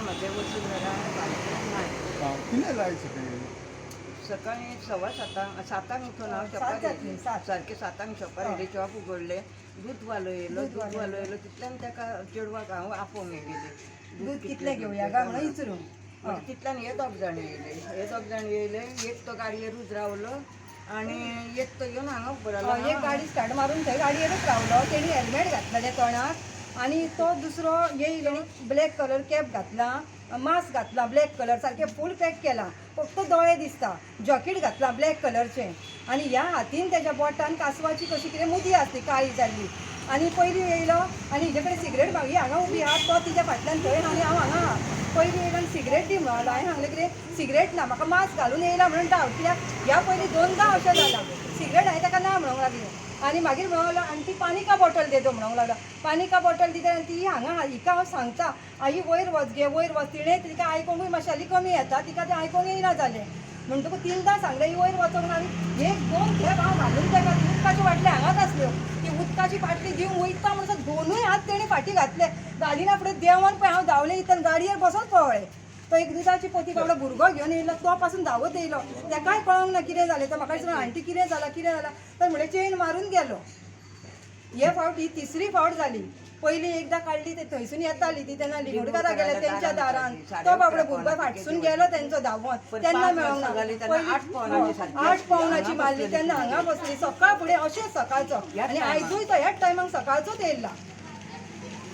म्हजें वचून घरा फाल्यां न्हाय. आं, कितले जाय सकाळी? सकाळी 7:15 सातांक उठून हांव सात शॉपार जातली, येयलें. सात. सारकें 7 शॉपार हय. येयलें, शॉप उगडलें, दूदवालो येयलो, दूदवालो दूदवालो येयलो तितल्यान ताका चेडवाक हांव आपोवंक गेलें, दूद कितलें घेवया काय म्हणून विचरूंक. मागीर तितल्यान हे दोग जाण येयले, हे दोग जाण येयले, एक तो गाडयेरूच रावलो आनी एक तो येवन हांगा उबो रावलो. एक गाडी स्टार्ट मारून थंय गाडयेरूच रावलो. तेणी हेल्मेट घातलेलें तोंडाक आनी तो दुसरो येयलो, ब्लॅक कलर कॅप घातला, मास्क घातला ब्लॅक कलर, सारकें फूल पॅक केला, फक्त दोळे दिसता, जॉकेट घातला ब्लॅक कलरचें आनी ह्या हातीन तेज्या बोटान कासवाची कशी कितें मुदी आसली काळी जाल्ली. आनी पयलीं येयलो आनी हिजे कडेन सिगरेट मागी, हांगा उबी आहा, तो तिज्या फाटल्यान थंय आनी हांव हांगा आहा. पयलीं येयलो आनी सिगरेट दी म्हणलो. हांवें सांगलें कितें सिगरेट ना, म्हाका मास्क घालून येयला म्हणून डावट, कित्याक ह्या पयलीं दोनदां अशें जालां. सिगरेट हांवें ताका ना म्हणूंक लागलें आनी मागीर म्हणूंक लागलो, आण्टी पानी का बॉटल दे दो म्हणूंक लागलो. पानी का बॉटल दिता आनी ती हांगा आहा, हिका हांव सांगता आई वयर वच गे, वयर वच. तिणें तिका आयकोंकूय मातशें हालीं कमी येता, तिका तें आयकोंक येयना जालें. म्हणटकूच तिनदां सांगलें ही वयर वचोंक ना. आनी एक दोन खेप हांव घालून ताका ती उदकाच्यो बाटल्यो हांगाच आसल्यो, ती उदकाची बाटली दिवंक वयता म्हणसर दोनूय हात तेणी फाटीं घातले. घालिना फुडें देंवन पळय हांव धांवलें, इतल्यान गाडयेर बसोन पळ्ळें. तो एक दुदाची पोती बाबडो भुरगो घेवन येयलो, तो पासून धांवत येयलो. ताकाय कळोंक ना कितें जालें. तर म्हाका दिसलें आण्टी कितें जालां, कितें जालां, तर म्हणलें चेन मारून गेलो. हे फावट ही तिसरी फावट जाली. पयली एकदां काडली ते थंयसून येताली ती तेन्ना लिंगोडकारा गेले तेंच्या दारान, तो बाबडो भुरगो फाटसून गेलो तेंचो धांवत, तेन्ना पांच मेळोंक वर्सां ना. जाली तेन्ना पयली 8 पावनाची सारकी 8 पावनाची हांगा मारली बसलेली. तेन्ना हांगा बसली सकाळ फुडें अशेंच सकाळचो. ह्याच आनी टायमाक. आयजूय तो ह्याच टायमाक सकाळचोच येयला.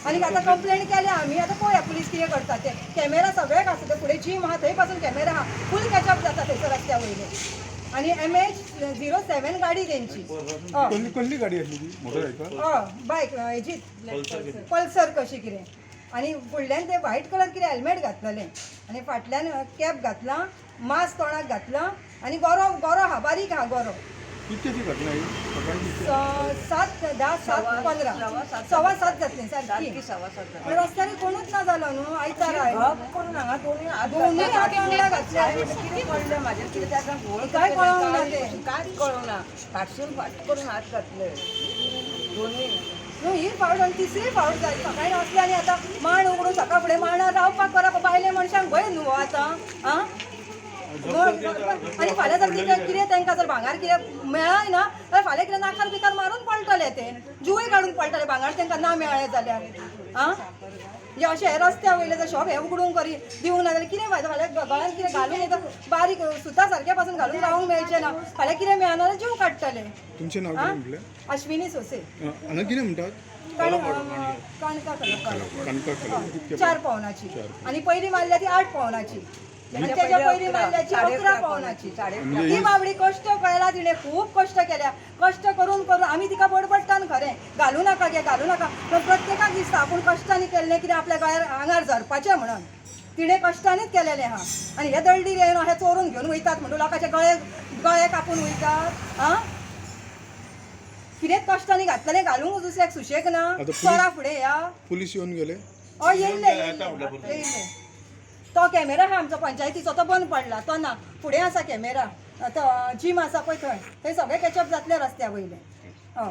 आनी आतां कंप्लेन केल्या आमी, आतां पळोवया पुलीस कितें करता ते. कॅमेरा सगळ्याक आसा, ते फुडें जीम आहा थंय पासून कॅमेरा आहा, फूल कॅचअप जाता थंयसर रस्त्या वयले. आनी MH 07 गाडी तेंची. हय. कसली कसली गाडी आसली ती? मोटरसायकल? हय, बायक हेजी पल्सर कशी कितें. आनी फुडल्यान ते व्हायट कलर कितें हेल्मेट घातलेलें आनी फाटल्यान कॅप घातलां, मास्क तोंडाक घातलां आनी गोरो गोरो आहा, बारीक आहा गोरो. कितक्याची घटना ही? सकाळी कितके? 7 10 7 15 7:15. 7:15 जातलीं सारकी. सारकी 7:15 पण रस्त्यार कोणूच ना जालो न्हू आयतार. घप करून हांगा दोनूय हात दोनूय घातले. हात वांगडा घातले. हांवें म्हणलें, कितें पडलें म्हाजेर, कितें ताका घोळ काय कळोंक ना तें. कांयच कळोंक ना, फाटसून फाट करून हात घातले दोनूय. न्हू ही फावट आनी तिसरी फावट जाली. सकाळी आसली आनी आतां माण उगडून सकाळ फुडें माणार रावपाक करप, बायले मनशांक भंय न्हू हो आतां. आं, आनी फाल्यां जर कितें कितें तांकां जर भांगर कितें मेळ्ळें ना जाल्यार फाल्यां कितें नाकार बिकार मारून पळटले, ते जुवय काडून पळटले भांगर तांकां ना मेळ्ळें जाल्यार. आं, म्हणजे अशें हे रस्त्या वयले जर शॉप हे उगडूंक करी दिवंक ना जाल्यार कितें फायदो? फाल्यां गळ्यान कितें घालून येता, बारीक सुता सारक्या पासून घालून रावंक मेळचें ना. फाल्यां कितें मेळना जाल्यार जीव काडटले. तुमचें नाव कितें म्हटलें? अश्विनी सोसे. हांगा कितें म्हणटात? कणका कलर. काणका कलर कितके? 4 पावनाची. आनी पयली मारल्या ती 8 पावनाची आनी तेच्या पयली मारल्याची 11 पावनाची. ती बाबडी कश्ट केला तिणे, खूब कश्ट केल्या. कश्ट करून करून आमी तिका बडबडटान खरें, घालूं नाका गे, घालूं नाका, पण प्रत्येकाक दिसता आपूण कश्टांनी केल्लें कितें आपल्या गळ्यार आंगार झरपाचें म्हणून. तिणें कश्टांनीच केलेलें आहा. आनी हे दळडीर येवन हे चोरून घेवन वयतात म्हणून लोकांचे गळे गळे कापून वयतात. आं, कितेंच कश्टांनी घातलेलें घालूंक दुसऱ्याक सुशेग ना. आतां पुलीस- चोरा फुडें या. पुलीस येवन गेले? हय, येयल्ले येयल्ले. तो कॅमेरा आहा आमचो पंचायतीचो, तो बंद पडला, तो ना. फुडें आसा कॅमेरा, तो जीम आसा पळय थंय, थंय सगळें कॅचअप जातलें रस्त्या वयलें. हय.